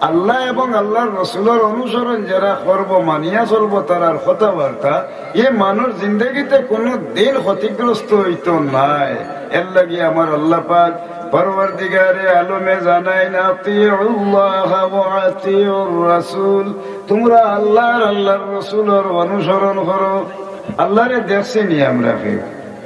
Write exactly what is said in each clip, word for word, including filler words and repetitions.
আল্লাহ এবং আল্লাহর রসুলর অনুসরণ যারা করবো, মানিয়া চলবো তারার কথাবার্তা, এ মানুষ জিন্দেগিতে কোনো দিন ক্ষতিগ্রস্ত হইতো নায়। এর লাগি আমার আল্লাহ পাক পরওয়ারদিগারে আলমে জানাইন, "আতিউল্লাহ ওয়া আতিউর রাসূল", তোমরা আল্লাহ আর আল্লাহর রসুলর অনুসরণ করো। আল্লাহরে দেখছি নি আমরা কেউ?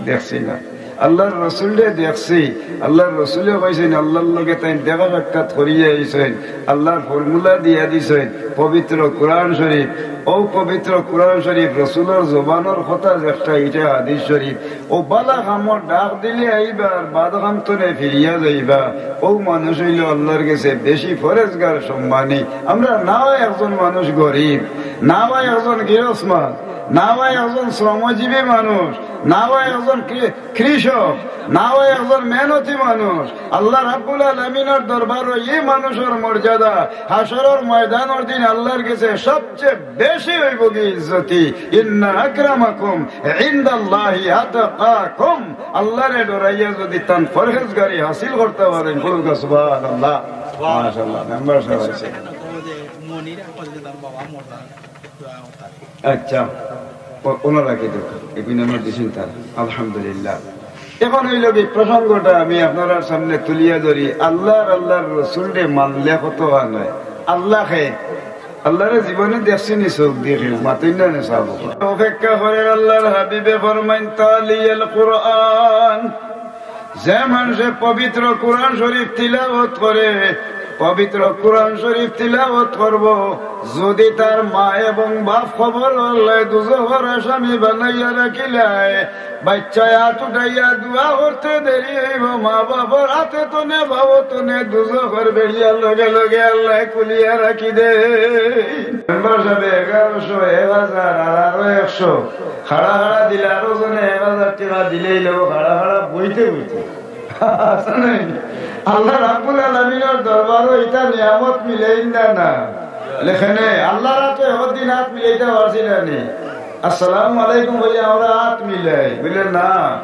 দেখছি না। আল্লাহর রসুলরে দেখছি। আল্লাহর রসুলে কইছেন, আল্লাহর লগে তাইন দেখা সাক্ষাৎ করিয়া আইছেন, আল্লাহর ফর্মুলা দিয়া দিছেন, পবিত্র কোরআন শরীফ। ও পবিত্র কোরআন শরীফ, রসুলর জবানর কথা যেটা, এটা হাদিস শরীফ। ও বালা কামর ডাক দিলে আইবা, আর বাদ কাম তনে ফিরিয়া যাইবা। ও মানুষ হইল আল্লাহর গেছে বেশি ফরেজগার সম্মানী। আমরা না হয় একজন মানুষ গরিব, না হয় একজন গিরস্ত মানুষ, না হয় একজন শ্রমজীবী মানুষ, না হয় একজন কৃ-, কৃষক, না হয় একজন মেহনতি মানুষ। আল্লাহ রাব্বুল আলামিনের দরবারও এই মানুষের মর্যাদা হাশরর ময়দানের দিন আল্লাহর গেছে সবচেয়ে বেশি হইব কি ইজ্জতি। ইন্না আকরামাকুম ইনদাল্লাহি আতকাকুম। আল্লাহরে ডরাইয়া যদি তান পরহেজগারি হাসিল করতে পারেন, বলুন সুবহানাল্লাহ। মাশাআল্লাহ, মেম্বার সাহেব আছে। আচ্ছা, ও-, ওনারা কি দরকার? এই পিনে আমার দিছেন তারা। আলহামদুলিল্লাহ। এখন হইল কি, প্রসঙ্গটা আমি আপনারার সামনে তুলিয়া ধরি, আল্লাহর, আল্লাহর রসুলরে মানলে কত হয় নয়। আল্লাহকে, আল্লাহরে জীবনে দেখছি নি চোখ দিয়ে কেউ? মাতইন না নে সাব। অপেক্ষা করের আল্লাহর হাবিবে ফরমাইন, তালিয়াল কোরআন, যে মানুষে পবিত্র কোরআন শরীফ তিলাওয়াত করে, পবিত্র কোরআন শরীফ তিলাওয়াত করব, যদি তার মা এবং বাপ কবর আল্লাহ দুজখর আসামি বানাইয়া রাখিলায়, বাচ্চায় হাত উঠাইয়া দোয়া করতে দেরি হইব, মা বাপর হাতে তনে, বাবু তনে দুজখর বেড়িয়া লগে লগে আল্লাহ খুলিয়া রাখি দে। মেম্বার সাহেব, এগারোশো, এক হাজার আর আরো একশো, খাড়া খাড়া দিলে আরো জনে এক হাজার টেকা দিলেই লব, খাড়া খাড়া বইতে বইতে। আছে নাই? আল্লাহ রাব্বুল আলামিনের দরবারও এটা নিয়ামত মিলেই না, না? লেখেনে আল্লাহর হাতে একদিন হাত মিলাইতে পারছি না নি? আসসালামু আলাইকুম বলে আমরা হাত মিলাই, বুঝলেন না?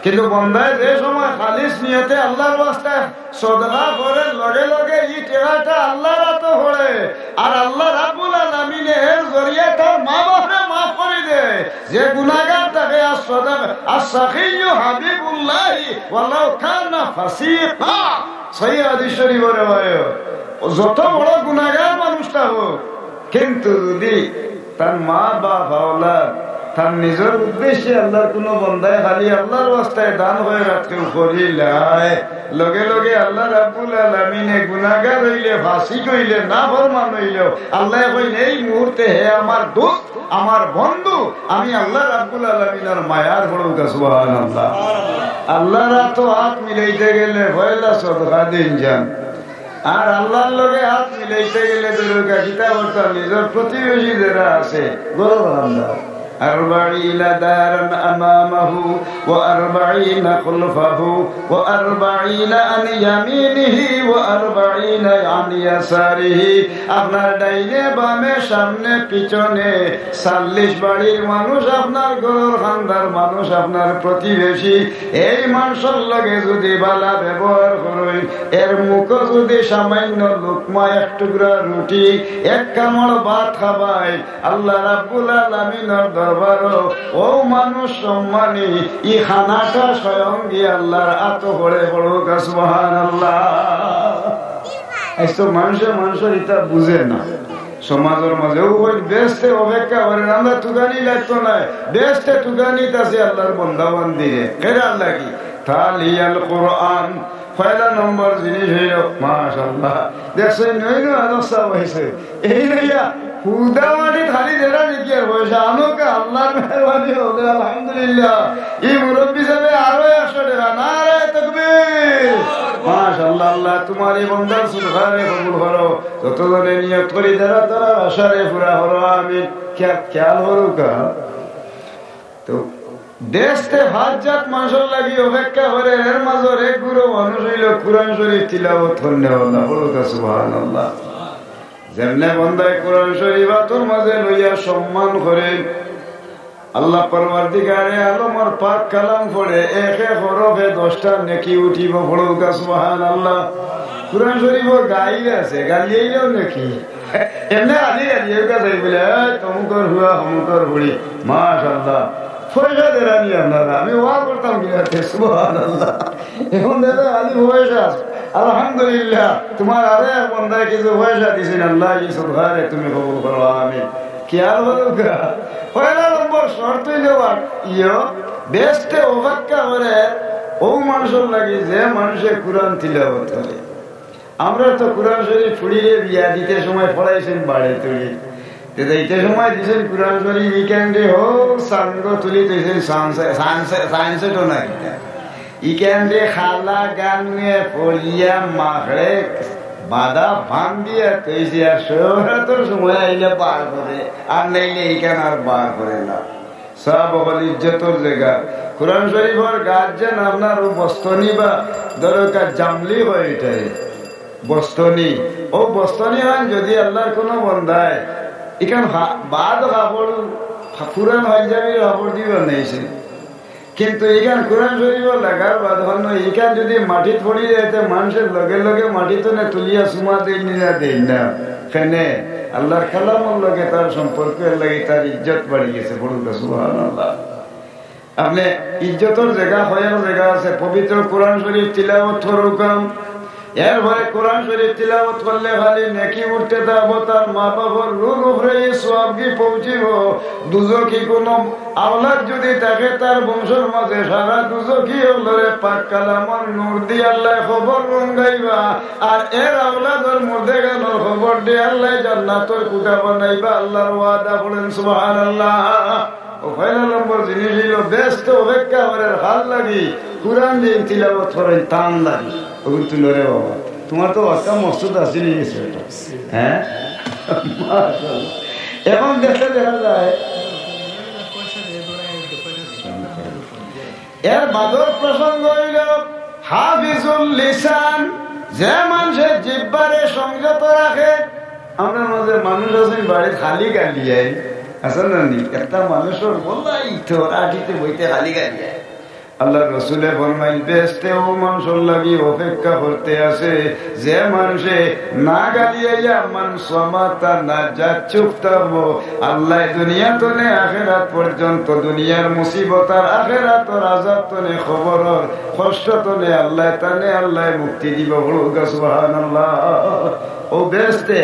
কিন্তু বন্দায় যে সময় খালিস নিয়তে আল্লাহর ওয়াস্তে সদকা করে, লগে লগে এই টেকাটা আল্লাহর হাতে পড়ে, আর আল্লাহ রাব্বুল আলামিনে এর জরিয়ে তার মা বাপরে মাফ করে দেয়। যে গুনাহগার তাকে আর সদকা, আর সাখিয়্যু হাবিবুল্লাহি ওয়ালাউ কানা ফাসিকা। সহিহ হাদিস শরীফ রেওয়ায়ত। ও যত বড় গুনাহগার মানুষটা হোক, কিন্তু যদি তার মা বাপ আওলাদ, তার নিজের উদ্দেশ্যে আল্লাহর কোনো বন্দায় খালি আল্লাহর ওয়াস্তে দান খয়রাত কেউ করিলায়, লগে লগে আল্লাহ রাব্বুল আলামিনে গুনাহগার হইলে, ফাসিক হইলে, নাফরমান হইলেও আল্লাহ কইন, এই মুহূর্তে হে আমার দোস্ত, আমার বন্ধু, আমি আল্লাহ রাব্বুল আলামিনের মায়ার পড়ুকা, সুবহানাল্লাহ। আল্লাহর তো হাত মিলাইতে গেলে পয়লা সদকা দিন যান, আর আল্লাহর লগে হাত মিলাইতে গেলে দরকার কিতা করতাম? নিজের প্রতিবেশী যারা আছে, গরুর বান্দা, আরবাঈনা দারান আমামাহু ওয়া আরবাঈনা খালফাহু ওয়া আরবাঈনা আন ইয়ামিনিহি ওয়া আরবাঈনা আন ইয়াসারিহি। আপনার ডাইনে বামে সামনে পিছনে চল্লিশ বাড়ির মানুষ, আপনার ঘরর খান্দার মানুষ, আপনার প্রতিবেশী। এই মানুষর লগে যদি বালা ব্যবহার করইন, এর মুখো যদি সামান্য লুকমা, এক টুকরা রুটি, এক কামড় ভাত খাবাইন, আল্লাহ রাব্বুল আলামিনর দরবারও ও মানুষ সম্মানী, ই খানাটা স্বয়ং গিয়া আল্লাহর আতো পড়ে পড়ুকা, সুবহানাল্লাহ। আইজ তো মানুষে মানুষর ইতা বুঝে না। সমাজর মাঝেও কই বেহেস্তে অপেক্ষা করের, আমরা তুকানি লাগতো নায়, বেহেস্তে তুকানিত আছে আল্লাহর বন্দা বান্দিরে। কেরার লাগি? তালিয়াল কোরআন। পয়লা নম্বর জিনিস হইল, মাশাআল্লাহ, দেখছেন, নই নই আদর্শ হয়েছে। এই লইয়া হুদা মাটি খালি যেটা দেখি আর পয়সা আনো কে আল্লাহর মেহরবানি হবে, আলহামদুলিল্লাহ। এই মুরব্বী সাহেব আরো একশো টেকা, নারায়ে তাকবীর। মাশাআল্লাহ, আল্লাহ তোমার এই বন্দার সদকারে কবুল করো। যতজনে নিয়ত করি যারা তারা আশারে পুরা করো, আমিন। খেয়া-, খেয়াল করুকা। তো বেহেস্তে পাঁচ জাত মানুষর লাগি অপেক্ষা করের, এর মাঝর এক গুরু মানুষ হইল কোরআন শরীফ তিলাওয়াত করনেওয়ালা। বলুকা সুবহানাল্লাহ। যেমনে বন্দায় কোরআন শরীফ আতর মাঝে লইয়া সম্মান করে, আল্লাহ পরওয়ারদিগারে আলমর পাক কালাম পড়ে, এক এক হরফে দশটা নেকি উঠিব। বলুকা সুবহানাল্লাহ। কোরআন শরীফও গাইল আছে, গালিয়াইলেও নাকি? এমনে আলি গালিয়াইও কা চাই বলে, "এই তমুকর হুয়া, অমুকর হুড়ি, মাশাআল্লাহ।" পয়সা দেরানি আপনারা, আমি ওয়া করতাম কি রাতে, সুবহানাল্লাহ। এখন দাদা, আলি পয়সা আছে। আলহামদুলিল্লাহ, তোমার আরো এক বন্দায় কিছু পয়সা দিছেন, আল্লাহ, এই সদকারে তুমি কবুল করো, আমিন। খেয়াল করো কা? পয়লা নম্বর শর্ত হইল, ইয়ো, বেহেস্তে অপেক্ষা করে ও মানুষের লাগি যে মানুষে কোরআন তিলাওয়াত করে। আমরা তো কোরআন শরীফ ফুড়িরে বিয়া দিতে সময় পড়াইছেন বাড়ি তুলি। তে যাইতে সময় দিছেন কোরআন শরীফ, ইকান দে হো সাঙ্গ তুলি দিছেন সানসে-, সানসে-, সানসেটও না কিতা। ইকান দে খালা গান নিয়ে পড়িয়া মাখড়ে বাধা বান্ধিয়া তৈছে আর শোহরাতর সময় আইলে বার করে, আর নাইলে ইকান আর বার করে না। সব হল ইজ্জতর জায়গা। কোরআন শরীফর গার্জিয়ান আপনার ও বস্তনি বা দরকার জামলি হয় এটাই। বস্তনি, ও বস্তনি হন যদি আল্লাহর কোনো বন্দায়, ইখান হা-, বাদ কাপড়, পুরান পাঞ্জাবির কাপড় দিবা নাইছে। কিন্তু ইখান কোরআন শরীফ লাগার বাদ হন, ইখান যদি মাটিত পড়ি যায়, তে মানুষের লগে লগে মাটিত নে তুলিয়া সুমা দেই নিয়া দেই না। কেনে? আল্লাহর কালামর লগে তার সম্পর্ক, এর লাগি তার ইজ্জত বাড়ি গেছে। পড়ুন তো, সুবহানাল্লাহ। আপনি ইজ্জতর জায়গা, হয়ার জায়গা আছে, পবিত্র কোরআন শরীফ তিলাওয়াত করুকাম। এরপরে কোরআন শরীফ তিলাওয়াত করলে খালি নেকি উঠতে থাকবো, তার মা বাবার রুহর উপরে এই সওয়াব কি পৌঁছিব। দুজখি কোনো আওলাদ যদি থাকে তার বংশর মাঝে, সারা দুজখি অকলরে পাক কালামর নূর দি আল্লাহ কবর রঙ্গাইবা, আর এর আওলাদর মুর্দেগানর কবর দি আল্লাহ জান্নাতর কুঠা বানাইবা। আল্লাহর ওয়াদা। পড়েন সুবহানাল্লাহ। ও পয়লা নম্বর জিনিস হইল, বেহেস্তে অপেক্ষা করের কার লাগি? কোরআন যে তিলাওয়াত করেন তান লাগি। ওগুন তুলো রে বাবা, তোমার তো অর্থা মসজিদ আসি নিয়ে গেছে এটা। হ্যাঁ, মাশাআল্লাহ। এখন দেখতে দেখা যায়, এর বাদর প্রসঙ্গ হইল হাফিজুল লিসান, যে মানুষের জিব্বারে সংযত রাখে। আমরা মাঝে মানুষ আছেন বাড়িত খালি গালিয়ায়, আছেন না নি? একটা মানুষের বললাই তো আটিতে বইতে খালি গালিয়ায়। আল্লাহর রসুলে ফরমাইল, বেহেস্তে ও মানুষের লাগি অপেক্ষা করতে আছে, যে মানুষে না গালিয়াইয়া মান সামাতা নাজা, চুপ থাকবো। আল্লাহ দুনিয়া তনে আখেরাত পর্যন্ত দুনিয়ার মুসিবত আর আখেরাতর আযাব তনে, কবরর কষ্ট তনে আল্লাহ তানে আল্লাহ মুক্তি দিব। পড়ুকা সুবহানাল্লাহ। ও বেহেস্তে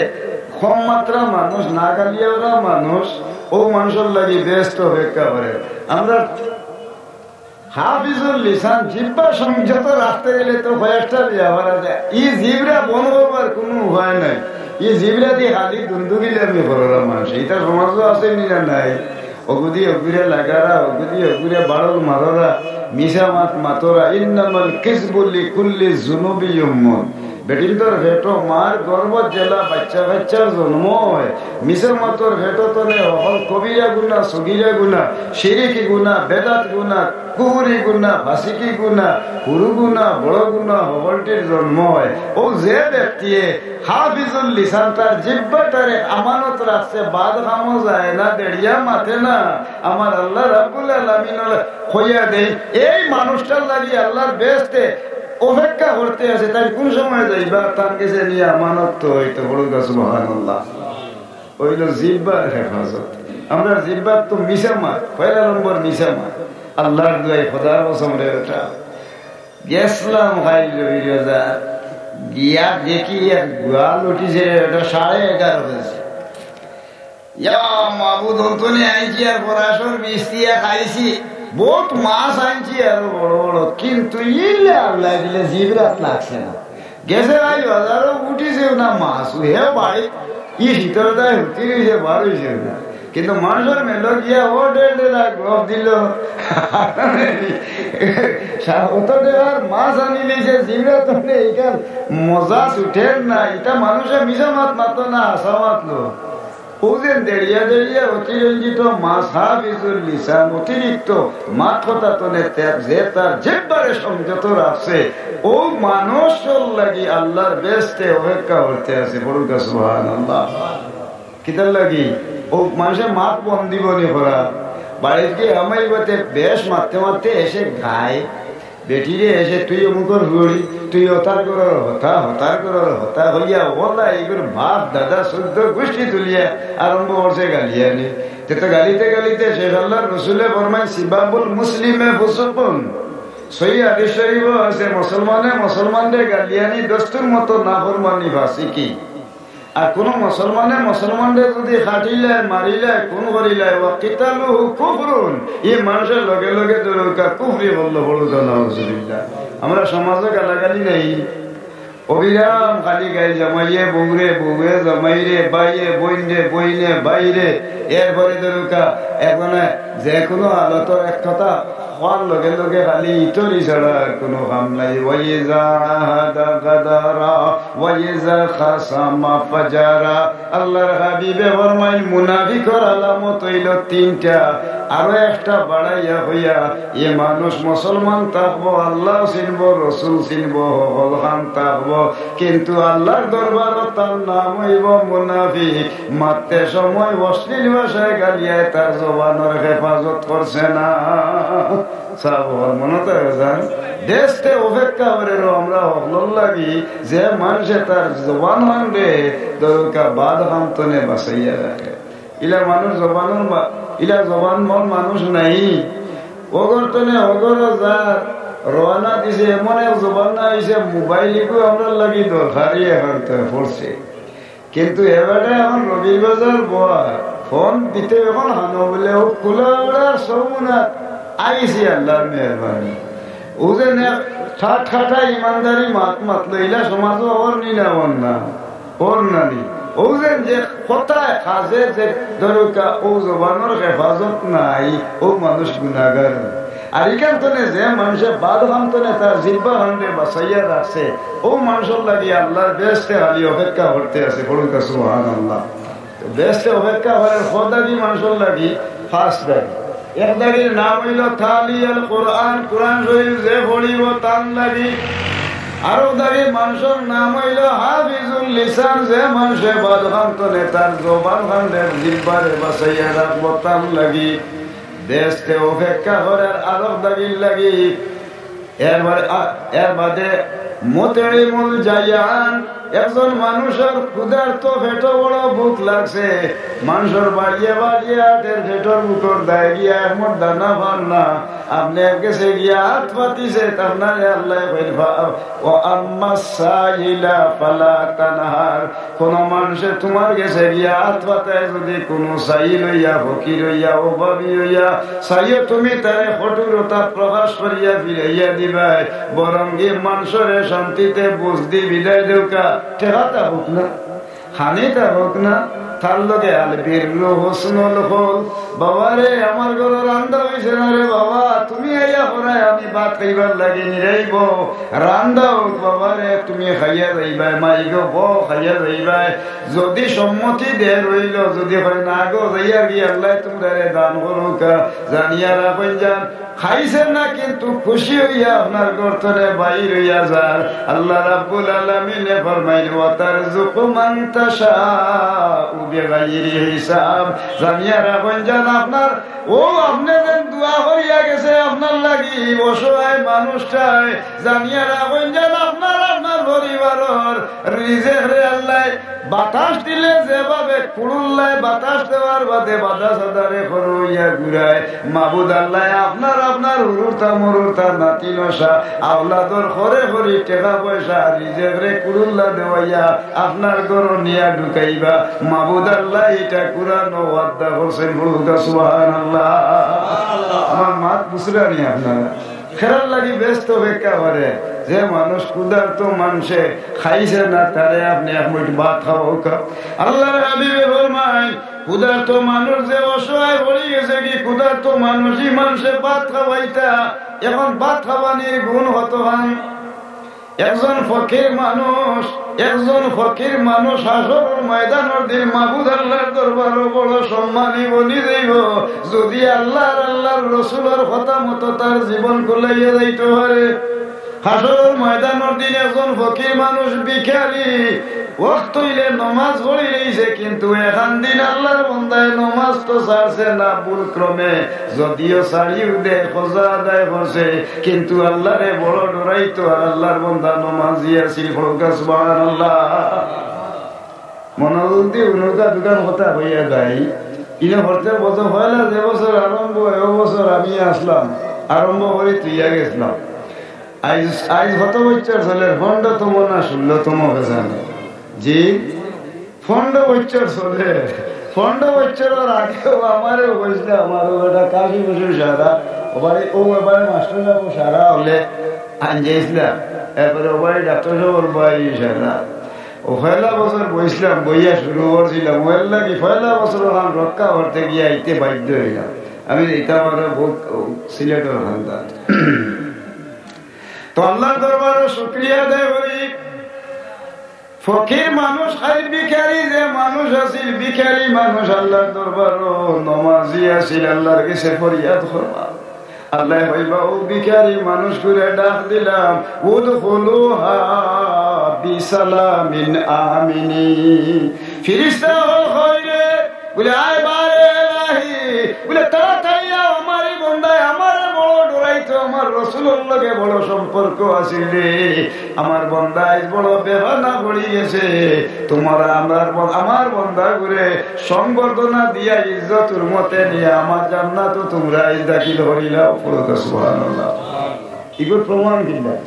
কম মাত্রা মানুষ, না গালিয়াওরা মানুষ, ও মানুষের লাগি বেহেস্তে অপেক্ষা করে। আমরা হাফিজুল লিসান, জিব্বা সংযত রাখতে গেলে তো কয়েকটা ব্যাপার আছে। ই জিবরা বন্ধ করবার কোনো উপায় নাই। ই জিবরা দি খালি দুন্দুগিলে আমি করলাম মানুষ। এটা সমাজও আছে নি না নাই? অগুদি অগুরে লাগারা, অগুদি অগুরে বাড়ল মাররা, মিছা মাত মাতরা। ইন্নামাল কিযবু লিকুল্লি যুনুবি ইয়াম্মুন। বেটিন্তর পেটো মার গর্ভত যেলা বাচ্চা কাচ্চার জন্ম হয়, মিছা মাতর পেটো তনে হকল কবিরা গুনা, সগিরা গুনা, শিরিকি গুনা, বেদাত গুনা, কুফুরি গুনা, ফাসিকি গুনা, হুরু গুনা, বড় গুনা, হকলটির জন্ম হয়। ও যে ব্যক্তিয়ে হাফিজুল লিসান তার জিব্বাটারে আমানত রাখছে, বাদ কামো যায় না, দেড়িয়া মাতে না, আমার আল্লাহ রাব্বুল আলামিন কইয়া দেই, এই মানুষটার লাগি আল্লাহর বেহেস্তে অপেক্ষা করতে আছে, তাই কোন সময় যাইবা? তার গেছে নিয়ে আমানত তো হইতো। পড়ুকা সুবহানাল্লাহ। হইল জিব্বার হেফাজত। আমরা জিব্বার তো মিছা মাত, পয়লা নম্বর মিছা মাত। আল্লাহর দুয়াই, খোদার কসম রে বেটা, গেছলাম খাইল রবির বাজার, গিয়া দেখি এক গোয়াল উঠিছে রে বেটা, সাড়ে এগারো বাজে। ইয়া মাবুদ, অন্তনে আনছি আর পরাশর মিষ্টি আর খাইছি। বহুত মাছ আনছি আরো বড় বড়, কিন্তু ইলে আল্লাহ দিলে জিবরাত লাগছে না। গেছে ভাই বাজারও উঠিছেও না মাছ, হে বাড়ি ই শীতলতায় হুতি রইছে, বার হইছেও না। কিন্তু মানুষের মেলো গিয়া ও ডেল ডেলা গপ দিল। অত ডেলার মাছ আনি দিছে, জিবরাত অনে ইখান মজা ছুটের না। ইটা মানুষে মিছা মাত মাতো না, হাছা মাতলো। ও যে দেড়িয়া দেড়িয়া অতিরঞ্জিত মাছ, হাফিজুল লিসান, অতিরিক্ত মাত কথা তনে তে-, যে তার জিব্বারে সংযত রাখছে, ও মানুষর লাগি আল্লাহর বেহেস্তে অপেক্ষা করতে আছে। পড়ুকা সুবহানাল্লাহ। কিতার লাগি? ও মানুষের মাত বন্দি বনি করা, বাড়িত গিয়া আমাই বাতে বেশ মারতে মারতে এসে গায়, বেটিরে এসে তুই অমুকর হুড়ি, তুই হতার করার হতা, হতার করার হতা হইয়া ওলা এগুর বাপ দাদা চোদ্দ গোষ্ঠী তুলিয়া আরম্ভ করছে গালিয়ানি। তে তো গালিতে গালিতে শেষ। আল্লাহর রসুলে ফরমায়, "সিবাবুল মুসলিমে ফুসুকুন।" সহি হাদিস শরীফও আছে, মুসলমানে মুসলমানরে গালিয়ানি দস্তুর মতো নাফরমানি, ফাসিকি। আর কোনো মুসলমানে মুসলমানরে যদি কাটিলায়, মারিলায়, খুন করিলায়, "ওয়া কিতালুহু কুফরুন", এই মানুষের লগে লগে দরকা কুফরি বলল, বলুক নাউজুবিল্লাহ। আমরা সমাজে গালাগালি নাই, অবিরাম খালি গাই জামাইয়ে বউরে, বউয়ে জামাইরে, বাইয়ে বইনরে, বইনে বাইরে, এরপরে দরকা এখন যে কোনো হালতর এক কথা হওয়ার লগে লগে খালি ইতরি ছাড়া আর কোনো কাম নাই। "ওয়াইজা আহাদা গাদারা, ওয়াইজা খাসামা ফাজারা।" আল্লাহর হাবিবে ফরমাইন, মুনাফিকর আলামত হইল তিনটা। আরো একটা বাড়াইয়া হইয়া, এ মানুষ মুসলমান থাকবো, আল্লাহ চিনবো, রসুল চিনবো, হকল খান থাকবো, কিন্তু আল্লাহর দরবারও তার নাম হইব মুনাফিক। মাততে সময় অশ্লীল ভাষায় গালিয়ায় তার জবানর হেফাজত করছে না। সাবর মনে তো যান, দেশতে অপেক্ষা করে রো আমরা হকলর লাগি, যে মানুষে তার জবান ভাঙবে, দরকার বাদ ভাঙতনে বাঁচাইয়া রাখে। ইলা মানুষ জবানর মা-, ইলা জবান মন মানুষ নাই। অগরতনে অগর যার রওনা দিছে, এমন এক জবান না হইছে, মোবাইল ইগু আমরার লাগি দরকারি এখন তো পড়ছে। কিন্তু এবারে এখন রবির বাজার বয়, ফোন দিতে এখন হানো বলে, ও খোলা ওড়ার সমুনা আইছি আল্লাহর মেহরবানি। ও যে নে-, ঠাট ঠাটা ইমানদারি মাত মাতলো, ইলা সমাজও ওর নি না, ওর না, ওর নানি। ও যে, যে কথায় কাজে যে দরকা, ও জবানর হেফাজত নাই, ও মানুষ গুনাগার। আর ইখান তনে যে মানুষে বাদ খান তনে তার জিব্বা খানরে বাঁচাইয়া রাখছে, ও মানুষর লাগি আল্লাহর বেহেশতে খালি অপেক্ষা করতে আছে। পড়ুন তা সুবহানাল্লাহ। তো বেহেশতে অপেক্ষা করে খোদাবি মানুষর লাগি পাঁচ দাবি। এক দাবির নাম হইল তালিয়াল কোরআন, কোরআন শরীফ যে পড়িব তার লাগি। আরো দাবি মানুষর নাম হইল হাফিজুল লিসান, যে মানুষে বাদ খান তনে তার জবান খানরে জিব্বারে বাঁচাইয়া রাখবো তার লাগি। বেহেশতে অপেক্ষা করার আরো দাবির লাগি। এর বাদে, আ-, এর বাদে মুতইমুল জাইয়ান, একজন মানুষর ক্ষুধার্ত পেটো বড় ভুক লাগছে, মানুষর বাড়িয়ে বাড়িয়ে আটের পেটর ভুকর দায় গিয়া এক মুঠ দানা পার না, আপনে এক গেছে গিয়া আত পাতিছে, আপনারে আল্লায় কইন, "ফা-, ওয়া আম্মাস সাইলা ফালা তানহার।" কোনো মানুষে তোমার গেছে গিয়া আত পাতায় যদি কোনো সাইল হইয়া, ফকির হইয়া, অভাবী হইয়া, চাইও তুমি তারে কঠোরতা প্রকাশ করিয়া ফিরাইয়া দিবায়, বরং এই মানুষরে শান্তিতে বুঝ দি বিদায় দেউকা, ঠেকাতা হোক না, খানিতা হোক না, তার লগে আল বিররু হুসনুল খুলক। বাবারে, আমার ঘরো রান্দা হইছে না রে বাবা, তুমি আইয়া পড়ায় আমি ভাত খাইবার লাগি নিরাইব, রান্দা হোক বাবারে, তুমি খাইয়া যাইবায়, মাইগো বউ খাইয়া যাইবায়। যদি সম্মতি দের হইল, যদি হয় না গো, যাইয়া গিয়া আল্লায় তুমরারে দান করুকা, জানিয়া রাখইন যান, খাইছে না কিন্তু খুশি হইয়া আপনার ঘর তনে বাইর হইয়া যার। আল্লাহ রাব্বুল আলামিনে ফরমাইন, "ওয়া তারযুকু মান তাশাউ বিগাইরি হিসাব।" জানিয়া রাখইন যান, আপনার ও আপনে যেন দোয়া করিয়া গেছে আপনার লাগি, অসহায় মানুষটায়, জানিয়া রাখইন যান, আপনার, আপনার পরিবারর রিজেকরে আল্লায় বাতাস দিলে যেভাবে কুড়ুল্লায় বাতাস দেওয়ার বাদে বাতাস আদারে করইয়া ঘুরায়, মাবুদ আল্লায় আপনার, আপনার হুরুতা মুরুতা নাতি নশা আওলাদর খরে খরি টেকা পয়সা রিজেকরে কুড়ুল্লা দেওয়াইয়া আপনার ঘরো নিয়া ঢুকাইবা। মাবুদ আল্লায় ইটা কুরআনো ওয়াদা করছইন, বলুকা সুবহানাল্লাহ। আমার মাত বুঝরা নি আপনারা? খেরার লাগি বেহেশত অপেক্ষা করে। যে মানুষ ক্ষুধার্ত মানুষে খাইছে না, তারে আপনে এক মুঠ ভাত খাওয়াউকা। আল্লাহর হাবিবে ফরমাইন, ক্ষুধার্ত মানুষ যে অসহায় পড়ি গেছে কি, ক্ষুধার্ত মানুষ, ই মানুষে ভাত খাওয়াইতা। এখন ভাত খাওয়ানির গুণ কতখান। একজন ফকির মানুষ, একজন ফকির মানুষ হাশরর ময়দানর দিন মাবুদ আল্লাহর দরবারো বড় সম্মানী বনি যাইব, যদি আল্লাহ আর আল্লাহর রসুলর কথা মতো তার জীবন কুলাইয়া যাইতে পারে। হাশরর ময়দানর দিন একজন ফকির মানুষ ভিখারি, ওয়াক্ত অইলে নমাজ পড়ি রইছে, কিন্তু এখান দিন আল্লাহর বন্দায় নমাজ তো ছাড়ছে না, ভুল ক্রমে যদিও ছাড়িও দে, কজা আদায় করছে, কিন্তু আল্লাহরে বড় ডরাইতো, আর আল্লাহর বন্দা নমাজি আছিল। পড়ুক্কা সুবহানাল্লাহ। মনোযোগ দি হুনুক্কা দুখান কথা কইয়া যাই। ইনো হরতে বছর পয়লা যে বছর আরম্ভ অয়, ও বছর আমি আছলাম, আরম্ভ করি থইয়া গেছলাম। আইজ, আইজ কত বছর চলের? পনেরোতম না ষোলোতম বেজান? জি, পনেরো বছর চলের। পনেরো বছরর আগেও আমারে কইছলা, আমার ও বেটা কাশি বসু সারা, ও বাড়ি, ও বাড়ি মাস্টার সাব সারা অইলে আইন যাইছলা, এরপরে ও বাড়ি ডাক্তার সাব বই সারা। ও পয়লা বছর বইছলাম, বইয়া শুরু করছিলাম, ও এর লাগি পয়লা বছরর খান রক্ষা করতে গিয়া আইতে বাধ্য অইলাম। আমি এটা আমার বহুত সিলেটর খান্দান। তো আল্লাহর দরবারো শুকরিয়া আদায় করি। ফকির মানুষ, খালি ভিখারি যে মানুষ আছিল, ভিখারি মানুষ আল্লাহর দরবারো নমাজি আছিল, আল্লাহর গেছে ফরিয়াদ করবা। আল্লায় কইবা, "ও ভিখারি মানুষগুরে ডাক দিলাম, উদখুলুহা বিসালামিন আমিনিন।" ফিরিস্তা অকল কইরে, বুলে, "আয় বারে এলাহি।" বুলে, "তাড়াতাড়ি আও, আমার ই বন্দায় আমারে বড় ডরাইতো, আমার রসুলর লগে বড় সম্পর্ক আছিল রে। আমার বন্দা আইজ বড় বেবানা পড়ি গেছে। তুমরা আমার বন-, আমার বন্দাগুরে সংবর্ধনা দিয়া ইজ্জতর মতে নিয়া আমার জান্নাতো তুমরা আইজ দাখিল করিলাও।" পড়ুক্কা সুবহানাল্লাহ। ইগুর প্রমাণ কিতা?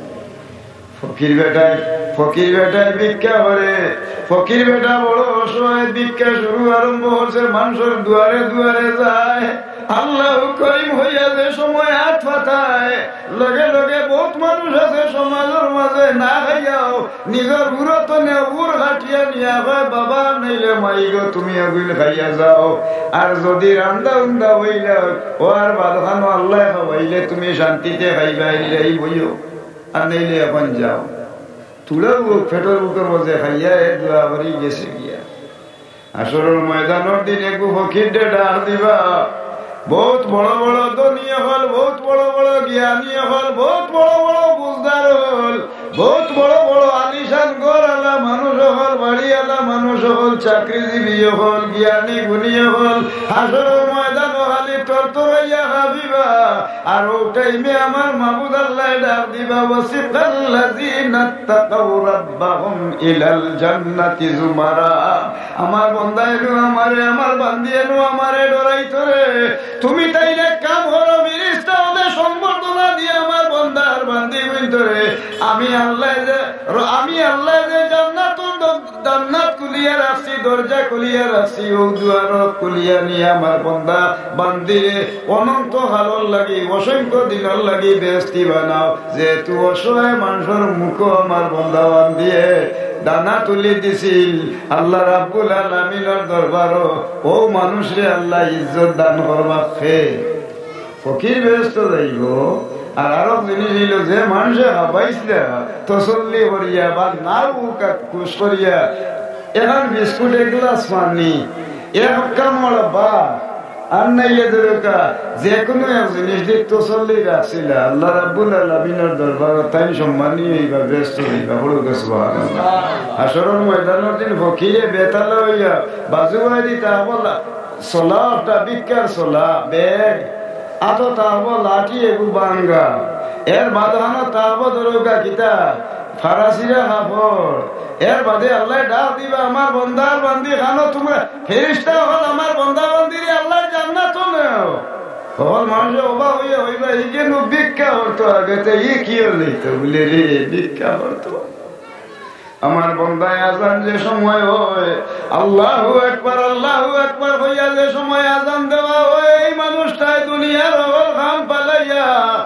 ফকির বেটায়, ফকির বেটায় ভিক্ষা করে, ফকির বেটা বড় অসহায়, ভিক্ষা শুরু আরম্ভ করছে, মানষর দুয়ারে দুয়ারে যায়। আল্লাহু করিম অইয়া যে সময় আত পাতায়, লগে লগে বহুত মানুষ আছে সমাজর মাঝে না খাইয়াও, নিজর উরতনে উর কাটিয়া নিয়া কয়, "বাবা, নাইলে মাই গো, তুমি এগুইন খাইয়া যাও।" আর যুদি রান্দা উন্দা অইলে, ও আর ভাত খানো আল্লায় খাওয়াইলে, তুমি শান্তিতে খাইবায়, ইলাই বইও। আর নাইলে এখন যাও। তুলার বুক, পেটর বুকর মাঝে খাইয়া এ দোয়া করি গেছে গিয়া। হাশরর ময়দানর দিন এগু ফকিররে ডাক দিবা। বহুত বড় বড় ধনী অকল, বহুত বড় বড় জ্ঞানী অকল, বহুত বড় বড় বুঝদার অকল, বহুত বড় বড় আলিশান ঘর আলা মানুষ অকল, বাড়ি আলা মানুষ অকল, চাকরিজীবী অকল, জ্ঞানী গুণী অকল, হাশরর ময়দানো খালি তরতরাইয়া কাঁপিবা। আর ও টাইমে আমার মাবুদ আল্লায় ডাক দিবা, "ওয়াসিকাল্লাযীনা ইত্তাকাউ রাব্বাহুম ইলাল জান্নাতি যুমারা।" আমার বন্দা এনু আমারে, আমার বান্দি এনু আমারে ডরাইতো রে। তুমি তাইলে এক কাম করো, ফিরিস্তা অকলে সংবর্ধনা দিয়া আমার বন্দা আর বান্দি গুইনতরে, আমি আল্লায় যে, আমি আল্লায় যে জান্নাতুর দ-, জান্নাত খুলিয়া রাখছি, দরজা খুলিয়া রাখছি, ও দুয়ার খুলিয়া নিয়া আমার বন্দা বান্দিরে অনন্ত কালর লাগি, অসংখ্য দিনর লাগি বেহেস্তি বানাও। যেহেতু অসহায় মানষর মুখো আমার বন্দা বান্দিয়ে দানা তুলি দিছিল, আল্লাহ রাব্বুল আলামিনর দরবারো ও মানুষরে আল্লায় ইজ্জত দান করবা। খে ফকির বেহেস্তো যাইবো। আর আরক জিনিস অইলো, যে মানষে খাবাইছলা তসল্লি করিয়া বা নাও উকাত খুশ করিয়া, এখান বিস্কুট, এক গ্লাস পানি, এক কামড় বা আর নাইলে ধরুক্কা, যে কুনু এক জিনিস দি তসল্লি রাখছিলা, আল্লাহ রাব্বুল আলামিনর দরবারো তাইন সম্মানী অইবা, বেহেস্তো অইবা। পড়ুক্কা সুবহানাল্লাহ। হাশরর ময়দানর দিন ফকিরে বেতালা অইয়া বাজুবায় দি তাবলা, সলা একটা ভিক্ষার সলা, ব্যাগ, আতো তাবো লাঠি এগু ভাঙ্গা, এর বাদে হানো তাবো ধরুক্কা কিতা, ফাড়া ছিড়া কাপড়। এর বাদে আল্লায় ডাক দিবা, "আমার বন্দা আর বান্দি খানো তুমরা, ফিরিস্তা অকল, আমার বন্দা বান্দিরে আল্লায় জান্নাতো নেও।" অকল মানষে অবাক অইয়া কইবা, "ই কেনে ভিক্ষা করতো আগে, তে ই কিওর লইতো?" বুলে, "রে, ভিক্ষা করতো।" আমার বন্দায় আজান যে সময় অয়, "আল্লাহু আকবার, আল্লাহু আকবার" কইয়া যে সময় আজান দেওয়া অয়, এই মানুষটায় দুনিয়ার হকল কাম ফালাইয়া,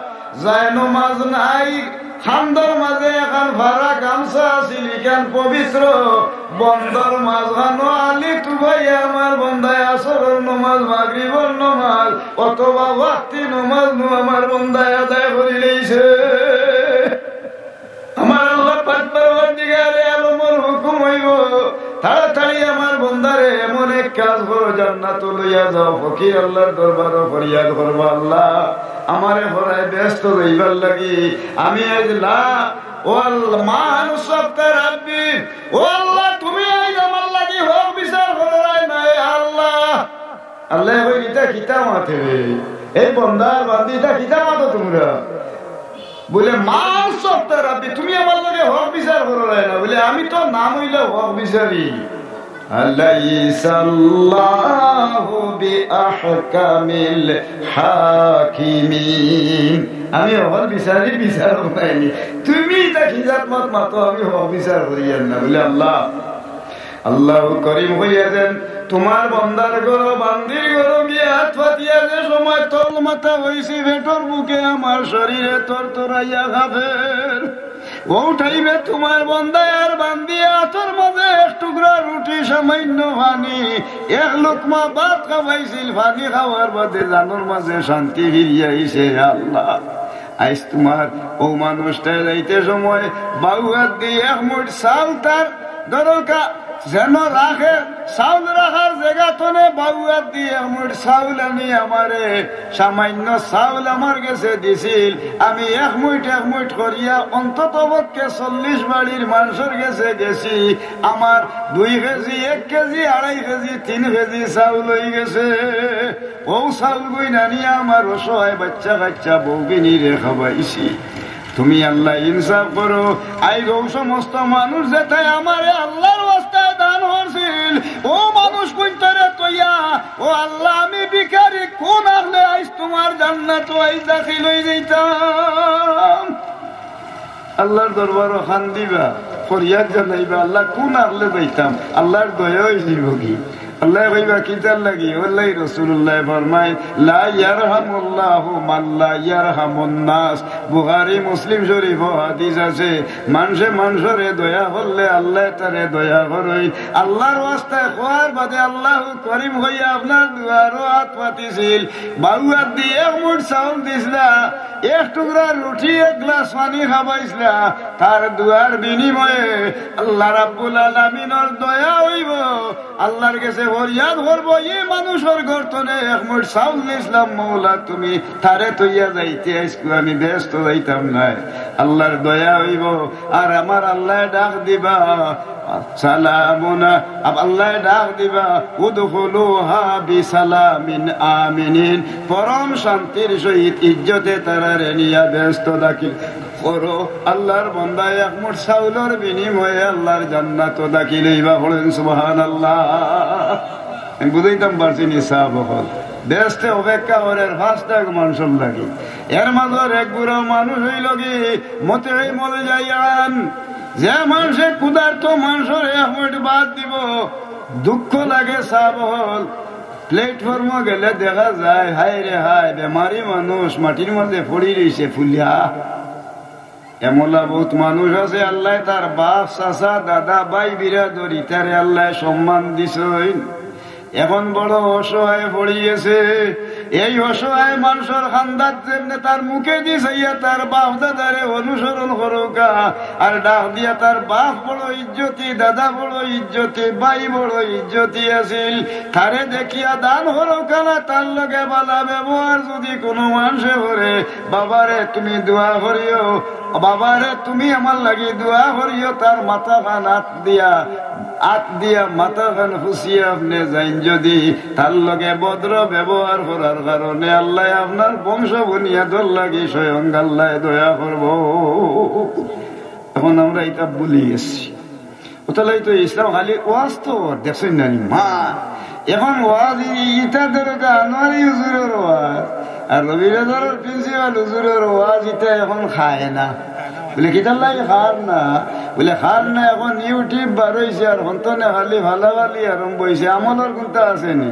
যায় নমাজ নাই, কান্দর মাঝে এখান ফাড়া গামছা আছিল, ইখান পবিত্র, বন্দর মাঝখানো আলি তুবাইয়া আমার বন্দায় আসরর নমাজ, মাগরিবর নমাজ, অথবা ওয়াক্তি নমাজ নু আমার বন্দায় আদায় করি লইছে। আমার আল্লাহ পাক পরওয়ারদিগারে আলমর হুকুম অইবো, তাড়াতাড়ি আমার বন্দারে এমন এক কাজ করো, জান্নাতো লইয়া যাও। ফকির আল্লাহর দরবারো ফরিয়াদ করবা, "আল্লাহ, আমারে হরায় বেহেস্তো যাইবার লাগি। আমি আইজ লা, ও আল্লাহ, মান সত্তা রাব্বি, ও আল্লাহ, তুমি আইজ আমার লাগি হক বিচার কররায় না, এ আল্লাহ। আল্লায় কইন, "ইতা কিতা মাতে রে? এই বন্দা আর বান্দি, ইতা কিতা মাতো তুমরা?" বুলে, "মান সত্তা রাব্বি, তুমি আমার লাগি হক বিচার কররায় না।" বুলে, "আমি তো নাম অইলে হক বিচারি।" আলাইসাল্লাহু বিআহকামিল হাকিমিন। আমি হকল বিচারি, বিচারক নায়নি। তুমি ইতা কি জাত মাত মাতো, আমি হক বিচার করিয়ার না। বুলে, "আল্লাহ।" আল্লাহ করিম কইয়া দেন, তুমার বন্দার ঘরো, বান্দির ঘরো গিয়া আত পাতিয়া যে সময় তল মাথা অইছি, পেটর ভুকে আমার শরীরে তরতরাইয়া কাঁপের। অউ টাইমে তুমার বন্দায় আর বান্দিয়ে আতর মাঝে এক টুকরা রুটি, সামাইন্য পানি, এক লুকমা ভাত খাবাইছিল, পানি খাওয়ার বাদে জানর মাঝে শান্তি ফিরিয়া আইছে। আল্লাহ, আইজ তুমার অউ মানুষটায় যাইতে সময় বাউ আত দি এক মুইট চাউল তার দরকার, যেন রাখে, চাউল রাখার জাগা থনে বাউ আত দি এক মুইট চাউল আনি আমারে, সামাইন্য চাউল আমার গেছে দিছিল। আমি এক মুইট এক মুইট করিয়া অন্তত পক্ষে চল্লিশ বাড়ির মানষর গেছে গেছি। আমার দুই কেজি, এক কেজি, আড়াই কেজি, তিন কেজি চাউল অইগেছে। অউ চাউলগুইন আনিয়া আমার অসহায় বাইচ্চা কাইচ্চা বউগিনিরে খাবাইছি। তুমি আল্লাহ ইনসাফ করো। আইজ অউ সমস্ত মানুষ যেতায় আমারে আল্লাহর ওয়াস্তায় দান করছিল, অউ মানুষগুইনতরে থইয়া, ও আল্লাহ, আমি ভিখারি, কুন আখলে আইজ তুমার জান্নাতো আইজ দাখিল অইযাইতাম? আল্লাহর দরবারো কান্দিবা, ফরিয়াদ জানাইবা, "আল্লাহ, কুন আখলে যাইতাম?" আল্লাহর দয়া অইযিবোগি। আল্লায় কইবা, "কিতার লাগি?" অউর লাগি রাসুলুল্লায় ফরমাইন, "লা ইয়ারহামুল্লাহু মান লা ইয়ারহামুন নাস।" বুখারী, মুসলিম শরীফো হাদিস আছে, মানষে মানষরে দয়া করলে আল্লায় তারে দয়া করইন। আল্লাহর ওয়াস্তায় কওয়ার বাদে আল্লাহু করিম কইয়া আপনার দুয়ারো আত পাতিছিল, বাউ আত দি এক মুইট চাউল দিছলা, এক টুকরা রুটি, এক গ্লাস পানি খাবাইছলা, তার দোয়ার বিনিময়ে আল্লাহ রাব্বুল আলামিনর দয়া অইবো। আল্লাহর গেছে ফরিয়াদ করবো, "ই মানুষর ঘর থনে এক মুইট চাউল নিছলাম, মওলা, তুমি তারে থইয়া যাইতে আইজকু আমি বেহেস্তো যাইতাম নায়।" আল্লাহর দয়া অইবো, আর আমার আল্লায় ডাক দিবা, সালামুন, আব-, আল্লায় ডাক দিবা, "উদখুলুহা বিসালামিন আমিনিন।" পরম শান্তির সহিত ইজ্জতে তারারে নিয়া বেহেস্তো দাখিল করো। আল্লাহর বন্দায় এক মুইট চাউলর বিনিময়ে আল্লাহর জান্নাতো দাখিল অইবা। পড়ইন সুবহানাল্লাহ। আমি বুঝাইতাম পারছি নি সাব অকল? বেহেস্তে অপেক্ষা করের পাঁচটা মানষর লাগি। এর মাঝর এক গুরা মানুষ অইলোগি মুতইমুল জাইআন। যে মানষে ক্ষুধার্ত মানষরে এক মুইট ভাত দিবো, দুঃখ লাগে সাব অকল। প্ল্যাটফর্মো গেলে দেখা যায়, হায় রে হায়, বেমারি মানুষ মাটির মাঝে পড়ি রইছে ফুলিয়া। এমলা বউত মানুষ আছে, আল্লায় তার বাপ, চাচা, দাদা, ভাই, বিরাদর, ইতারে আল্লায় সম্মান দিছইন। এখন বড় অসহায় পড়ি গেছে। এই অসহায় মানষর কান্দাত যেমনে তার মুখেদি চাইয়া তার বাপ দাদারে অনুসরণ করউক্কা, আর ডাক দিয়া তার বাপ বড় ইজ্জতি, দাদা বড় ইজ্জতি, ভাই বড় ইজ্জতি আছিল, তারে দেখিয়া দান করউক্কা না, তার লগে ভালা ব্যবহার যুদি কুনু মানষে করে, "বাবারে তুমি দোয়া করিও, বাবারে তুমি আমার লাগি দোয়া করিও", তার মাথাখান আত দিয়া, আত দিয়া মাথাখান ফুছিয়া আপনে যাইন যুদি, তার লগে ভদ্র ব্যবহার করার কারণে আল্লায় আপনার বংশ বুনিয়াদর লাগি স্বয়ং আল্লায় দয়া করবো। এখন আমরা ইতা ভুলি গেছি। অতার লাগি তো ইসলাম খালি ওয়াজ তো দেখছইন না নি? মা, এখন ওয়াজ ই-, ইতা ধরো তো আনোয়ারি হুজুরর ওয়াজ, আর রবিবাজারর প্রিন্সিপাল হুজুরর ওয়াজ ইতা এখন খায় না। বুলে, "কিতার লাগি খার না?" বুলে, "খার না, এখন YouTube বার অইছে, আর হন্তনে খালি ফালাফালি আরম্ভ অইছে, আমলর কুন্তা আছে নি?"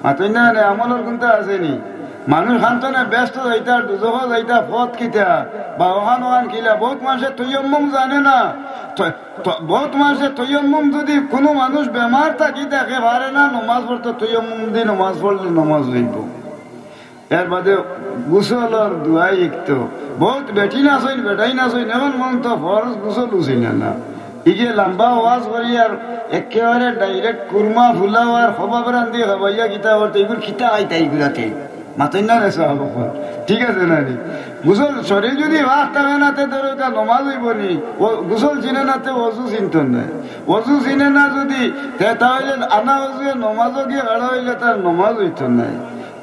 মাতইন না নি, আমলর কুন্তা আছে নি? মানুষ খান্তনে বেহেস্তো যাইতা, দুজখো যাইতা, পথ কিতা, বা অখান অখান কিলা, বউত মানষে তৈয়ম্মুম জানে না। তো, তো, বউত মানষে তৈয়ম্মুম যুদি কুনু মানুষ বেমার থাকি দেখে পারে না নমাজ পড়তো, তৈয়ম্মুম দি নমাজ পড়লে নমাজ অইবো। এর বাদে গোসলর দোয়াই ইকতো। বউত বেটিন আছইন, বেটাইন আছইন, এখন মন তো ফরজ গোসল উছিলা না। ইগে লম্বা ওয়াজ করি আর একেবারে direct কুরমা, ফুলাও আর কবাব রান্ধি খাবাইয়া কিতা করতে, ইগুর কিতা আইতা ইগুরাতে? মাতইন না রে সাব অকল, ঠিক আছে না নি? গোসল শরীর যুদি পাক থাকে না, তে ধরো তা নমাজ অইবো নি? ও গোসল চিনে না, তে অজু চিনতো নায়। অজু চিনে না যুদি, তে তাইলে আনা অজুয়ে নমাজো গিয়া খাড়া অইলে তার নমাজ অইতো নায়।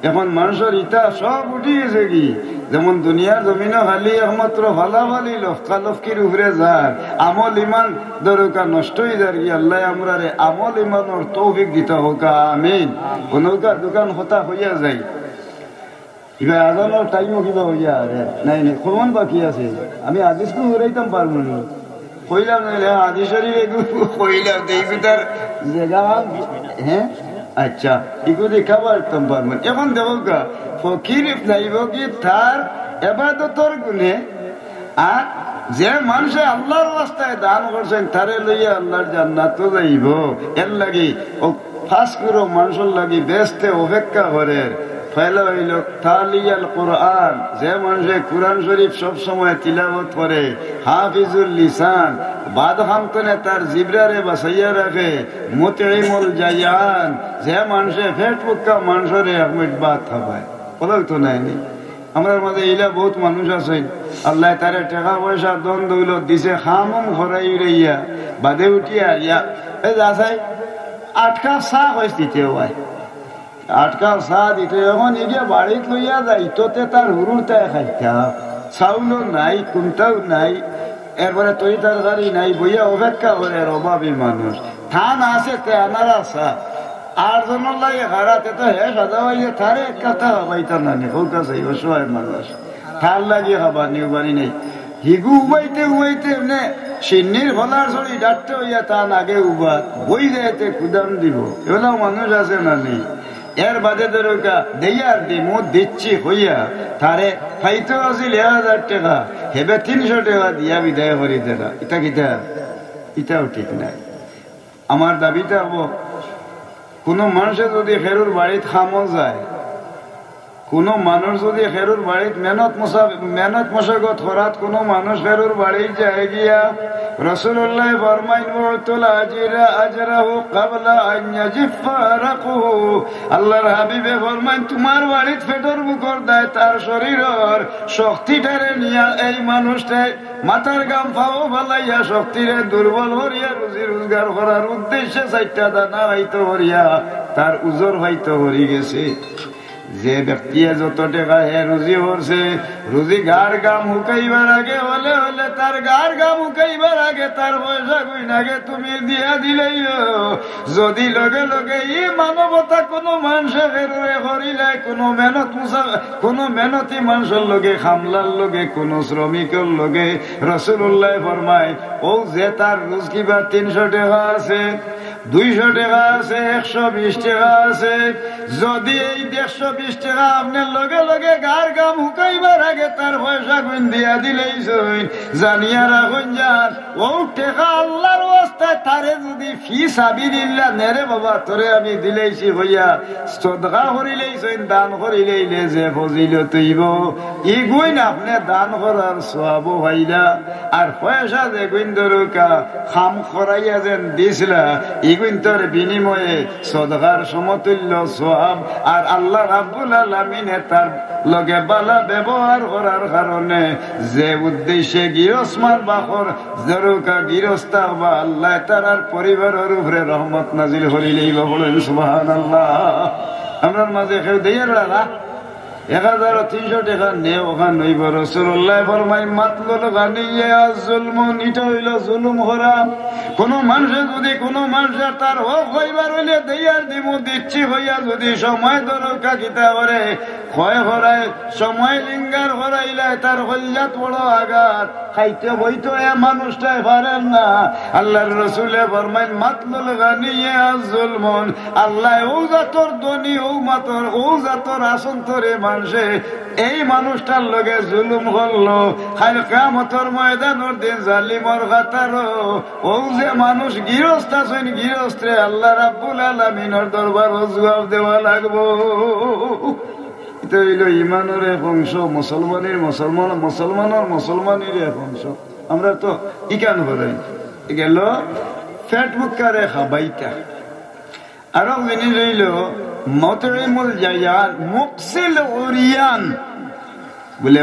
এখন মানষর ইতা সব উঠি গেছে কি, যেমন দুনিয়ার জমিনো খালি একমাত্র ফালাফালি লফকালফকির উপরে যার, আমল ইমান দরকা নষ্ট অই যার কি। আল্লায় আমরারে আমল ইমানর তৌফিক দিতা হউকা, আমিন। কোনোকার দোকান কথা হইয়া যায়। ইবা আজানর টাইমও কিবা হইয়া আরে নাই নাই, কমন বাকি আছে। আমি হাদিস তো ঘুরাইতাম পারবো না, কইলাম না, হাদিস শরীফ এগু কইলাম, তো এগু তার জাগা। হ্যাঁ, আচ্ছা, এগু দেখা পারতাম পারবো না। এখন দেখো গা, ফকির যাইব কি তার এবাদতর গুণে, আর যে মানষে আল্লাহর রাস্তায় দান করছইন, তারে লইয়া আল্লাহর জান্নাতো যাইব। এর লাগি ও পাঁচ গুরু মানষর লাগি বেহেস্তে অপেক্ষা করের। পয়লা অইলো তালিয়াল কোরআন, যে মানষে কোরআন শরীফ সব সময় তিলাওয়াত করে, হাফিজুল লিসান, বাদ খামতনে তার জিব্রারে বাচাইয়া রাখে, মুতইমুল জাইআন, যে মানষে পেট ভুক্কা মানষরে এক মুইট ভাত খাবায়। বলো তো নায় নি? আমরার মাঝে ইলা বউত মানুষ আছইন, আল্লায় তারে টেকা পয়সা ধন দৌলত দিছে, কাম উম করাই উড়াইয়া, বাদে উঠিয়া আইয়া, এ যা চাই, আট কাপ চা কইছ দিতে অয়। আট কাপ চা দিতে, এখন ইগিয়া বাড়িত লইয়া যাইতো, তে তার হুরুর তাই খাইতা, চাউলও নাই, কুন্তাও নাই, এরপরে তরি তরকারি নাই, বইয়া অপেক্ষা করের অভাবী মানুষ। তান আছে তে আনারা চা, আট জনর লাগি খাড়া, তে তো হে সাদা অইয়া তারে এক কথা খাবাইতা না নি, কউক্কা চাই, অসহায় মানুষ। তার লাগি খাবার নিউ বাড়ি নাই। হিগু উবাইতে উবাইতে এমনে শিন্নির ফলার ছড়ি ডাকতে অইয়া তান আগে উবাত, বই যাইতে কুদাম দিব। এগুলাও মানুষ আছে না নি? এর বাদে ধরুকা, দেইয়ার দিমু দিচ্ছি কইয়া, তারে পাইতো আছিল এক হাজার টেকা, হেবে তিনশো টেকা দিয়া বিদায় করি দেরা। ইতা কিতা? ইতাও ঠিক নায়। আমার দাবি থাকবো, কুনু মানষে যুদি কেউর বাড়িত কামো যায়, কুনু মানুষ যুদি কেউর বাড়িত মেহনত মশা-, মেহনত মশাকত করাত কুনু মানুষ কেউর বাড়িত যায় গিয়া, রাসূলুল্লায় ফরমাইন, "উতুল আজিরা আজরাহু ক্বাবলা আন ইয়াজিফফা আরাকুহু।" আল্লাহর হাবিবে ফরমাইন, তুমার বাড়িত পেটর ভুকর দায় তার শরীরর শক্তিটারে নিয়া এই মানুষটায় মাথার ঘাম পাও ফালাইয়া শক্তিরে দুর্বল করিয়া রুজি রোজগার করার উদ্দেশ্যে চাইরটা দানা পাইতো করিয়া তার উজর পাইতো করি গেছে। যে ব্যক্তিয়ে যত টেকা হে রুজি করছে, রুজি গার ঘাম হুকাইবার আগে হলে হলে তার গার ঘাম হুকাইবার আগে তার পয়সা গুইন আগে তুমি দিয়া দিলাইও। যুদি লগে লগে ই মানবতা কুনু মানষে কেউরে করিলায়, কুনু মেহনত মুসা-, কুনু মেহনতি মানষর লগে, কামলার লগে, কুনু শ্রমিকর লগে, রাসূলুল্লায় ফরমাইন, অউ যে তার রুজ কিবা তিনশো টেকা আছে, দুইশো টেকা আছে, একশো বিশ টেকা আছে, যুদি এই একশো বিশ টেকা আপনে লগে লগে গার ঘাম হুকাইবার আগে তার পয়সা গুইন দিয়া দিলাইছইন, জানিয়া রাখইন যান, অউ টেকা আল্লাহর ওয়াস্তায় তারে যুদি ফি সাবিলিল্লাহ, নে রে বাবা, তোরে আমি দিলাইছি কইয়া সদকা করিলাইছইন, দান করিলাইলে যে ফজিলত অইবো, ইগুইন আপনে দান করার সওয়াবও পাইলা। আর পয়সা যেগুইন ধরুকা কাম করাইয়া যেন দিছলা, ইগুইনতর বিনিময়ে সদকার সমতুল্য সওয়াব। আর আল্লাহ রাব্বুল আলামিনে তার লগে ভালা ব্যবহার করার কারণে যে উদ্দেশ্যে গিরস্ত মান বাখর ধরুকা গিরস্তা বা আল্লায় তারার পরিবারর উপরে রহমত নাজিল করিলাইবা। বলেন সুবহানাল্লাহ। আমরার মাঝে কেউ দেইয়ার না? এক হাজার তিনশো টেকা নে, অখান অইবো। রাসূলুল্লায় ফরমাইন, "মাতলুল গানিয়্যি আজ-জুলমুন", ইটা অইলো জুলুম করা। কুনু মানষে যুদি কুনু মানষে তার হক অইবার অইলে দেইয়ার দিমু, দিচ্ছি কইয়া যুদি সময় ধরুকা কিতা করে, ক্ষয় করায়, সময় লিঙ্গার করাইলায়, তার কলিজাত বড় আঘাত। খাইতে বইতে এ মানুষটায় পারের না। আল্লাহর রসুলে ফরমাইন, "মাতলুল গানিয়্যি আজ-জুলমুন।" আল্লায় অউ জাতর ধনী, অউ মাতর, অউ জাতর আসন্তরে মানষে এই মানুষটার লগে জুলুম করলো। কাইল কিয়ামতর ময়দানর দিন জালিমর কাতারো অউ যে মানুষ গিরস্ত আছইন, গিরস্তরে আল্লাহ রাব্বুল আলামিনর দরবারো জুয়াব দেওয়া লাগবো। ইটা অইলো ইমানর এক অংশ, মুসলমানির মুসলমান, মুসলমানর মুসলমানির এক অংশ। আমরা তো ইখান করি। গেল পেট ভুক্কারে খাবাইতা। আরো জিনিস অইলো, মুতইমুল জায়ান, মুকসিল উরিয়ান। বুলে,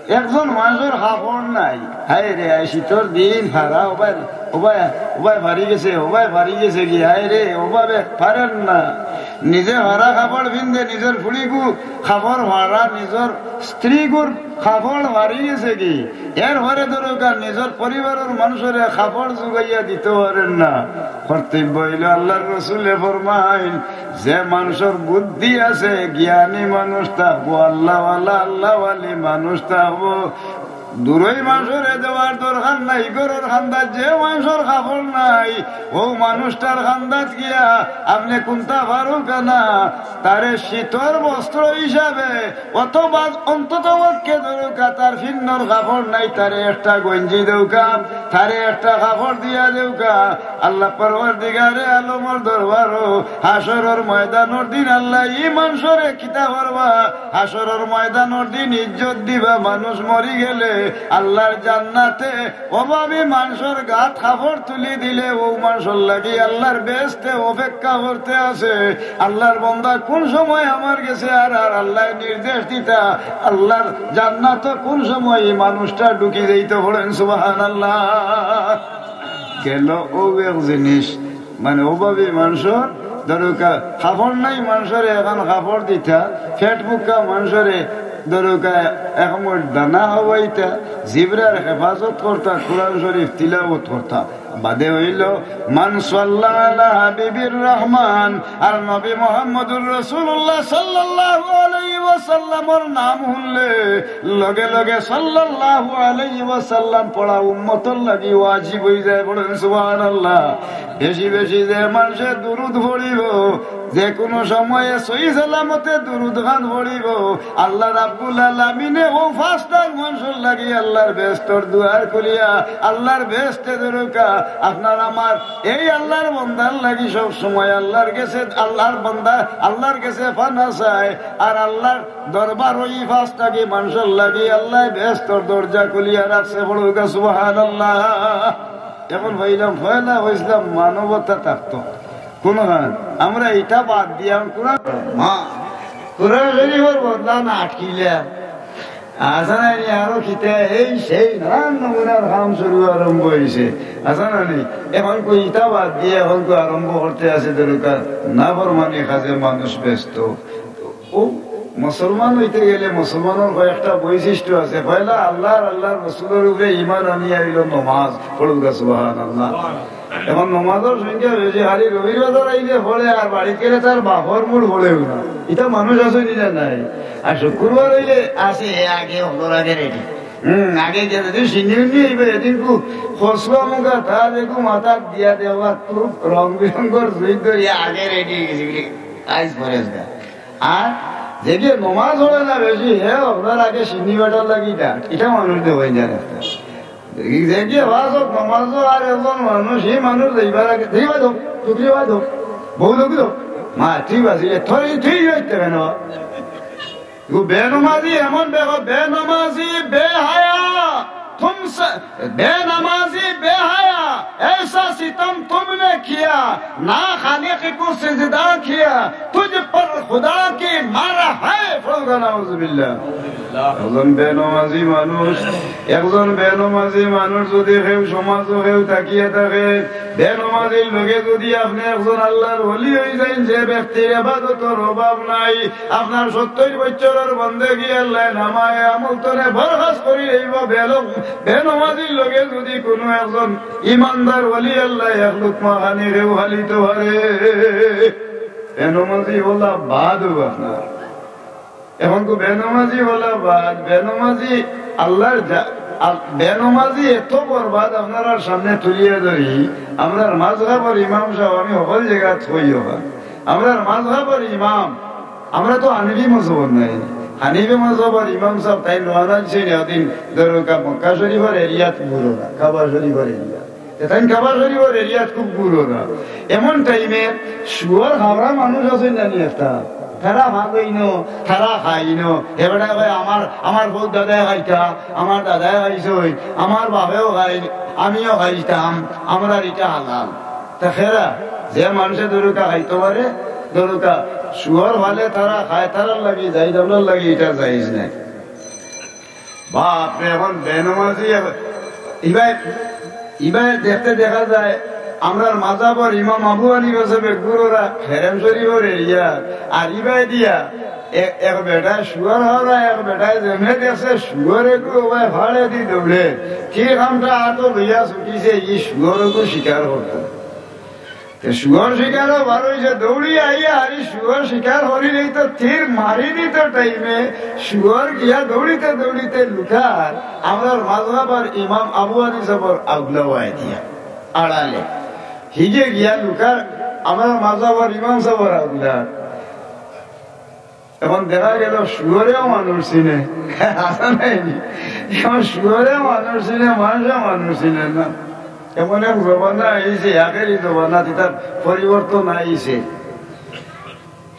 একজন মানষর কাপড় নাই। হায় রে, আইজ শীতর দিন, ফারা, ওবায়, ওবায়, ওবায় ফারি গেছে, ওবায় ফারি গেছে গি, হায় রে, ওবায় ফারের না। নিজে ফারা কাপড় পিন্দে, নিজর ফুড়িগু কাপড় ফারা, নিজর স্ত্রীগুর কাপড় ফারি গেছে গি। এরপরে ধরুকা নিজর পরিবারর মানষরে কাপড় জুগাইয়া দিতো ফারের না। কর্তব্য অইলো, আল্লার রসুলে ফরমাইন, যে মানষর বুদ্ধি আছে, জ্ঞানী মানুষ থাকবো, আল্লাওয়ালা, আল্লাওয়ালি মানুষ থাকবো, দুরই মানষরে দেওয়ার দরকার নাই। ঘরর কান্দাত যে মানষর কাপড় নাই, অউ মানুষটার কান্দাত গিয়া আপনে কুন্তা ফারুকা না, তারে শীতর বস্ত্র হিসাবে অথবা অন্তত পক্ষে ধরুকা তার ফিন্দর কাপড় নাই, তারে একটা গেঞ্জি দেউকা, তারে একটা কাপড় দিয়া দেউকা। আল্লা পরওয়ারদিগারে আলমর দরবারো হাশরর ময়দানর দিন আল্লায় ই মানষরে কিতা করবা? হাশরর ময়দানর দিন ইজ্জত দিবা। মানুষ মরি গেলে আল্লার জান্নাতে অভাবী মানষর গাত কাপড় তুলি দিলে অউ মানষর লাগি আল্লার বেহেস্তে অপেক্ষা করতে আছে। আল্লার বন্দা কুন সময় আমার গেছে আর, আর আল্লায় নির্দেশ দিতা, আল্লার জান্নাতো কুন সময় ই মানুষটা ঢুকি যাইতো? পড়েন সুবহানাল্লাহ। গেল অউ এক জিনিস, মানে অভাবী মানষর ধরুকা কাপড় নাই, মানষরে একখান কাপড় দিতা, পেট ভুকা মানষরে ধরুকা এক মুঠ দানা খাওয়াইতা, জিব্রার হেফাজত করতা, কুরআন শরিফ তিলাওত করতা। বাদে অইলো, মান সাল্লা আলা হাবিবির রহমান, আর নবী মুহাম্মদুর রাসূলুল্লাহ সাল্লাল্লাহু আলাইহি ওয়াসাল্লামর নাম হুনলে লগে লগে সাল্লাল্লাহু আলাইহি ওয়াসাল্লাম পড়া উম্মতর লাগি ওয়াজিব অইযায়। পড়েন সুবহানাল্লাহ। বেশি বেশি যে মানষে দুরুদ পড়িবো, যে কুনু সময়ে সহি সালামতে দুরুদ খান পড়িবো, আল্লা রাব্বুল আলামিনে অউ পাঁচটা মানষর লাগি আল্লার বেহেস্তর দুয়ার খুলিয়া, আল্লার বেহেস্তে ধরুকা আপনার আমার এই আল্লার বন্দার লাগি সব সময় আল্লার গেছে, আল্লার বন্দা আল্লার গেছে পানা চায়, আর আল্লার দরবারো ই পাঁচটা কি মানষর লাগি আল্লায় বেহেস্তর দরজা খুলিয়া রাখছে। পড়ুকা সুবহানাল্লাহ। এখন কইলাম, পয়লা কইছলাম মানবতা থাকতো। কুনখান? আমরা ইটা বাদ দিয়া কুরআন, মা, কুরআন শরিফর বদলা না আটকিলা। আছে না নি আরো কিতা, এই সেই নানান নমুনার কাম শুরু আরম্ভ অইছে। আছে না নি? এখন কই ইটা বাদ দিয়া এখন কই আরম্ভ করতে আছে দরকার। নাফরমানি কাজে মানুষ ব্যস্ত। অউ মুসলমান অইতে গেলে মুসলমানর কয়েকটা বৈশিষ্ট্য আছে। পয়লা আল্লাহ আর আল্লাহর রসুলর উপরে ঈমান আনিয়া অইলো নমাজ। পড়ুকা সুবহানাল্লাহ। এখন নমাজর সংখ্যা বেশি, খালি রবির বাজার আইলে পড়ে, আর বাড়িত গেলে তার বাপর মুড় পড়েও না। ইতা মানুষ আছে নি না নাই? আর শুক্রবার অইলে আছে, এ আগে, হকলর আগে রেডি। হুম, আগে গেলে যদি সিন্নি উন্নি অইবে, এদিন কু খসুয়া মুখা তা দেখু মাথাত দিয়া দেওয়া, খুব রং বিরঙ্গর জুইত ধরিয়া আগে রেডি অই গেছে, আইজ পরেজগার। আর যেগিয়ে নমাজ পড়ে না বেশি, হে হকলর আগে সিন্নি বাটার লাগি ইটা, ইটা মানুষ দেওয়াই যায় না। যেগিয়ে ওয়াজ অউক, নমাজ অউক, আর একজন মানুষ, ই মানুষ যাইবার আগে, ঠিক আছে, টুকরি ওয়াজ অউক, বউ লোক অউক, মা, ঠিক আছে, এ থই, থই হইতে কেন? ও বেনমাজি এমন বেগ-, বেনমাজি বেহায়া, তুম স-, বেনমাজি বেহায়া, এসা সিতম তুমনে কিয়া, না খালিক কো সিজদা কিয়া, তুঝ পর খুদা কি মার হ্যায়। পড়ুকা নাউজুবিল্লাহ। একজন বেনমাজি মানুষ, একজন বেনমাজি মানুষ যদি কেউ সমাজো কেউ থাকিয়া থাকে, বেনমাজির লগে যদি আপনে একজন আল্লাহর ওলি অইযাইন, যে ব্যক্তির ইবাদতর অভাব নাই, আপনার সত্তইর বছরর বন্দেগি আল্লায় নামায়ে আমল তনে বরখাস্ত করি অইবো। বেলো-, বেনমাজির লগে যদি কুনু একজন ইমানদার ওলি আল্লায় এক লুকমা খানি কেউ খালিতো পারে, বেনমাজি অলা বাদ অইবো আপনার। এখন তো বেনমাজি অলা বাদ, বেনমাজি আল্লাহর জা-, আল-, বেনমাজি এত বরবাদ আপনারার সামনে তুলিয়া ধরি, আমরার মাযহাবর ইমাম সাব, আমি হকল জাগাত কই অখান, আমরার মাযহাবর ইমাম, আমরা তো হানিফি মজহবর নায়, হানিফি মজহবর ইমাম সাব তাইন রওয়ানা দিছইন এদিন দরুকা মক্কা শরিফর এরিয়াত ঘুররা, কাবা শরিফর এরিয়াত। তে তাইন কাবা শরিফর এরিয়াত খুব ঘুররা। এমন টাইমে শুয়র হাবরা মানুষ আছে জানি একটা, তারা ভাগইনো, তারা খাইনো। এবারে কয়, "আমার, আমার বউ দাদায় খাইতা, আমার দাদায় খাইছইন, আমার বাপেও খাইন, আমিও খাইতাম, আমরার ইটা হালাল।" তা খেরা, যে মানষে দরুকা খাইতো পারে, দরুকা শুয়োর ফালে তারা খায়, তারার লাগি জায়েজ, আমরার লাগি ইটা জায়েজ নায়। বাপরে, এখন বেনমাজি, ইবায়, ইবায় দেখতে দেখা যায়, আমরার মাযহাবর ইমাম আবু হানিফা সাবে গুরুরা হেরেম শরীফর area, আর ইবায় দিয়া এ-, এক বেটায় শুয়োর হাওরা, এক বেটায় যেমনে দেখছে শুয়োর এগু, ওবায় ফাড়ে দি দৌড়ে, তীর খামটা আতো লইয়া ছুটিছে, ই শুয়োর এগু শিকার করতো। তে শুয়োর শিকারও বার অইছে, দৌড়ি আইয়া হারি শুয়োর শিকার করি নেই তো তীর মারি দিত টাইমে শুয়োর গিয়া দৌড়িতে দৌড়িতে লুকার আমরার মাযহাবর ইমাম আবু হানিফা সাবর আগুলা ওয়াই দিয়া আড়ালে। হিগে গিয়া লুকার আমরার মাযহাবর ইমাম সাবর আগুলা। এখন দেখা গেল শুয়োরেও মানুষ চিনে। আছে না নি? এখন শুয়োরে মানুষ চিনে, মানুষে মানুষ চিনে না। এমন এক জমানা আইছে, আখেরি জমানা, ইতার পরিবর্তন আইছে।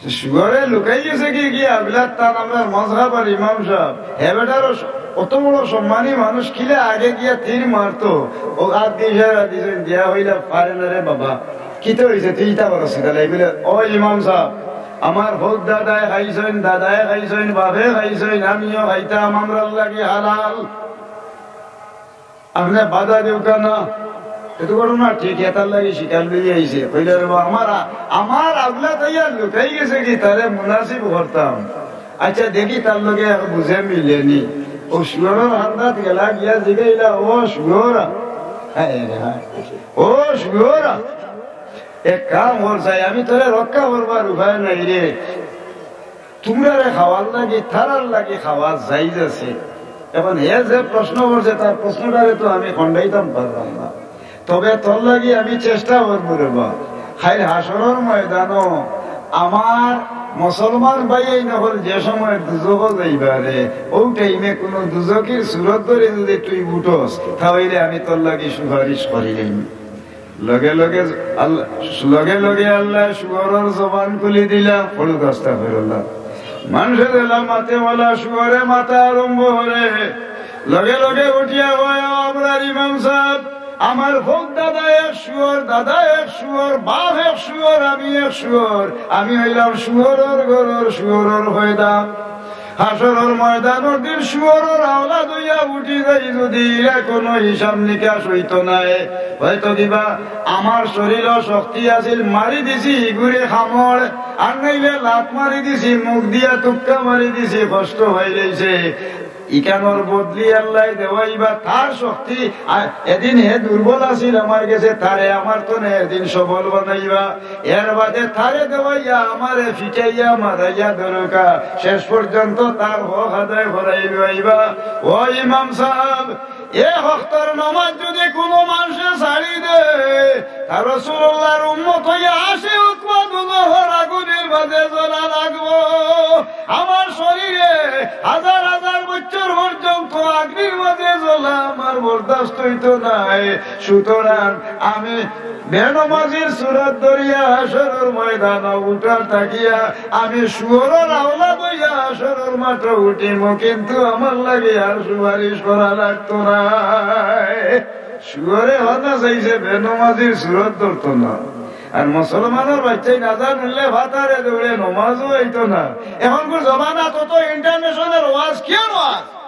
শুয়োরে লুকাই গেছে কি, কি আগুলার তান আমরার মাযহাবর ইমাম সাব। হে বেটার অত বড় সম্মানী মানুষ কিলা আগে গিয়া তীর মারতো। ও আত দিয়া ইশারা দিছইন, দিয়া কইলা, "পারে না রে বাবা।" কিতা অইছে? তুই ইতা বড় সিধা লাই বলে, "ও ইমাম সাব, আমার হক দাদায় খাইছইন, দাদায় খাইছইন, বাপে খাইছইন, আমিও খাইতাম, আমরার লাগি হালাল। আপনে বাধা দেউক্কা না।" এত ঘটনা ঠিক, এটার লাগি শিকার লইয়া আইছে। কইলা, "রে বাবা, আমার, আমার আগুলা তাইয়া লুকাই গেছে কি, তারে মুনাসিব করতাম।" আচ্ছা, দেখি তার লগে এক বুঝে মিলে নি। ও শুয়োরর কান্দাত গেলা গিয়া জিগাইলা, "ও শুয়োর, হায় রে হায়, ও শুয়োর, এক কাম কর চাই, আমি তোরে রক্ষা করবার উপায় নাই রে। তুমরারে খাওয়ার লাগি, তারার লাগি খাওয়া জায়েজ আছে।" এখন হে যে প্রশ্ন করছে, তার প্রশ্নটারে তো আমি খণ্ডাইতাম পারলাম না। তবে তোর লাগি আমি চেষ্টা করবো রে বা। কাইল হাশরর ময়দানো আমার মুসলমান ভাইয়াইন অকল যে সময় দুজখো যাইবা রে, অউ টাইমে কুনু দুজখির সুরত ধরি যুদি তুই উঠস, তা অইলে আমি তোর লাগি সুপারিশ করিলিমু। লগে লগে আল্লাহ, লগে লগে আল্লায় শুয়োরর জবান খুলি দিলা, পড়ুক আস্তাগফিরুল্লাহ। মানষে যেলা মাতে অলা শুয়োরে মাতা আরম্ভ করে। লগে লগে উঠিয়া কয়, "ও আমরার ইমাম সাব, আমার হক দাদা এক শুয়োর, দাদা এক শুয়োর, বাপ এক শুয়োর, আমি এক শুয়োর, আমি অইলাম শুয়োরর ঘরর শুয়োরর পয়দা।" হাশরর ময়দানর দিন শুয়োরর আওলাদ অইয়া উঠি যাই যুদি, ইলা কুনু হিসাব নিকাশ অইতো নায়। অইতো কিবা, আমার শরীরো শক্তি আছিল, মারি দিছি ইগুরে কামড়, আর নাইলে লাত মারি দিছি, মুখ দিয়া তুক্কা মারি দিছি, কষ্ট অইলাইছে। ইখানর বদলি আল্লায় দেওয়াইবা তার শক্তি। আর এদিন হে দুর্বল আছিল আমার গেছে, তারে আমার তনে এদিন সবল বানাইবা। এর বাদে তারে দেওয়াইয়া আমারে ফিটাইয়া মারাইয়া দরকা, শেষ পর্যন্ত তার হক আদায় করাই লইবা। ও ইমাম সাব, এ হক্তর নমাজ যুদি কুনু মানষে ছাড়ি দে, তা রাসুলুল্লাহর উম্মত অইয়া আশি উকবা দুজখর আগুনর মাঝে জ্বলা লাগবো। আমার শরীরে হাজার হাজার বছর পর্যন্ত আগুনর মাঝে জ্বলা আমার বরদাস্ত অইতো নায়। সুতরাং আমি বেনমাজির সুরত ধরিয়া হাশরর ময়দানো উঠার থাকিয়া আমি শুয়োরর আওলাদ অইয়া হাশরর মাঠো উঠিমু, কিন্তু আমার লাগি আর সুপারিশ করা লাগতো নায়। শুয়োরে হতা চাইছে, বেনমাজির সুরত ধরতো না। আর মুসলমানর বাইচ্চাইন আজান হুনলে ফাতারে দৌড়ে, নমাজও অইতো না। এখনকুর জমানাত তো ইন্টারন্যাশনাল ওয়াজ, কিওর ওয়াজ?